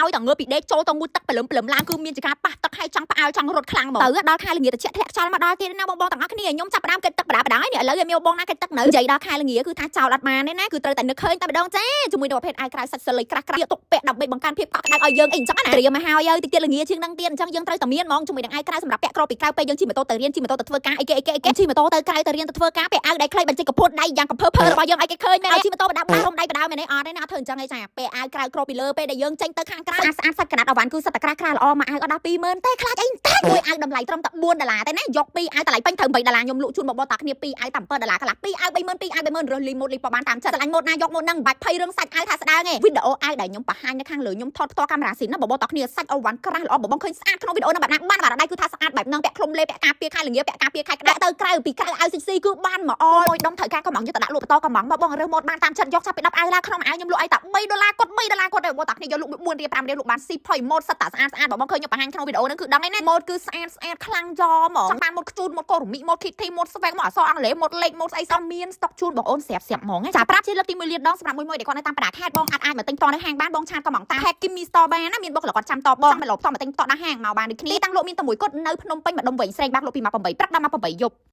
ឲ្យតែងើបពីដេកចូលទៅងូតទឹកព្រលឹមព្រលឹមឡើងគឺមានជាការប៉ះទឹកឲ្យចង់ផ្អើលចង់រត់ខ្លាំងហ្មងទៅដល់ខែល្ងាតិចធ្លាក់ខ្យល់មកដល់ទៀតណាបងបងទាំងអស់គ្នាខ្ញុំចាប់ផ្ដើមគិតទឹកបដាបដានេះឥឡូវមានបងណាគិតទឹកនៅនិយាយដល់ខែល្ងាគឺថាចោលអត់បានទេណាគឺត្រូវតែនឹកឃើញតែម្ដងចាជាមួយនឹងប្រភេទអាវក្រៅសាច់សលីក្រាស់ក្រាស់ទុកពាក់ដើម្បីបង្កើនភាពកក់ក្ដៅឲ្យយើងអីអញ្ចឹងណាត្រៀមមកហើយហើយតិចទៀតល្ងាជាងនឹងទៀតអញ្ចឹងយើងត្រូវតែមានហ្មងជាមួយនឹងអាវក្រៅសម្រាប់ពាក់ក្រពីក្រៅពេលយើងជិះម៉ូតូទៅរៀនជិះម៉ូតូទៅធ្វើការអីគេអីគេអីគេជិះម៉ូតូទៅក្រៅទៅរៀនទៅធ្វើការពាក់អាវដៃខ្លីបញ្ចេញកពតដៃយ៉ាងកំភើភើរបស់យើងឲ្យគេឃើញមែនឲ្យជិះម៉ូតូបដាបារុំដៃបដាមែនទេអត់ទេណាអត់ធ្វើអញ្ចឹងទេចាពាក់អាវក្រៅក្រពីលើពេលដែលយើងចេញទៅខាងក្រៅស្អាតស្អាតសាច់កណាត់អវ៉ាន់គឺសិតតែក្រាស់ក្រាស់ល្អមកអាវអត់ដល់20000ទេខ្លាចអីតែមួយអាវតម្លៃត្រឹមតែ4ដុល្លារទេណាយក2អាវតម្លៃពេញត្រូវ8ដុល្លារខ្ញុំលក់ជូនបងប្អូនតាគ្នា2អាវតាម7ដុល្លារកន្លះ2អាវ30000 2អាវ30000រើសលីម៉ូតលីប៉បានតាមចិត្តស្រឡាញ់ម៉ូតណាយកម៉ូតហ្នឹងមិនបាច់ភ័យរឿងសាច់អាវថាស្ដើងទេវីដេអូអាវដែលខ្ញុំបង្ហាញនៅខាងលើខ្ញុំថតផ្ទាល់កាមេរ៉ាស៊ីនណាបងប្អូនតាគ្នាសាច់អវ៉ាន់ក្រាស់ល្អបងប្អូនឃើញស្អាតក្នុងវីដេអូហ្នឹងបែបណាបានបាត់ដៃគឺថាស្អាតបែបហ្នឹងពាក់ឃ្លុំលេពាក់ការពារខែល្ងាពាក់ការពារខែក្តៅទៅក្រៅពីក្រៅអាវស៊ីស៊ីគឺបានមកអមួយដុំត្រូវការកំងយកទៅដាក់លក់បន្តកំងមកបងរើសម៉ូតបានតាមចិត្តយកចាប់ពី10អាវឡើងក្នុងអាវខ្ញុំលក់ឲ្យតែ3ដុល្លារគាត់3ដុល្លារគាត់ដែរបងប្អូនតាគ្នាយកលក់4រៀល5រៀលលក់បានស៊ីផុយម៉ូតសិតតែស្អាតស្អាតបងប្អូនឃើញខ្ញុំបង្ហាញក្នុងវីដេអូហ្នឹងគឺដឹងហើយណាម៉ូតគឺស្អាតស្អាតខ្លាំងយ៉ហ្មងចង់បានម៉ូតខ្ជូតម៉ូតកូរ៉ូមីម៉ូត Kitty ម៉ូតស្វែងម៉ូតអក្សរអង់គ្លេសម៉ូតលេខម៉ូតស្អីសោះមានស្តុកជូនបងអូនស្រាប់ស្រាប់ហ្មងចាប្រាប់ជាលើកទី1លានដងសម្រាប់មួយមួយដែលគាត់នៅតាមបណ្ដាខេត្តបងអាចអាចមកទិញផ្ទាល់នៅហាងបានបង chat កំងតាម Page Kimi Store បានណាមានបុគ្គលិកគាត់ចាំតបបងចង់មកលោផ្ទាល់មកទិញផ្ទាល់ដល់ហាងមកបានដូចគ្នាទីតាំងលក់មានតែមួយគត់នៅភ្នំពេញម្ដុំវែងស្រេងបាក់លក់ពីម៉ោង8ព្រឹកដល់ម៉ោង8យប់។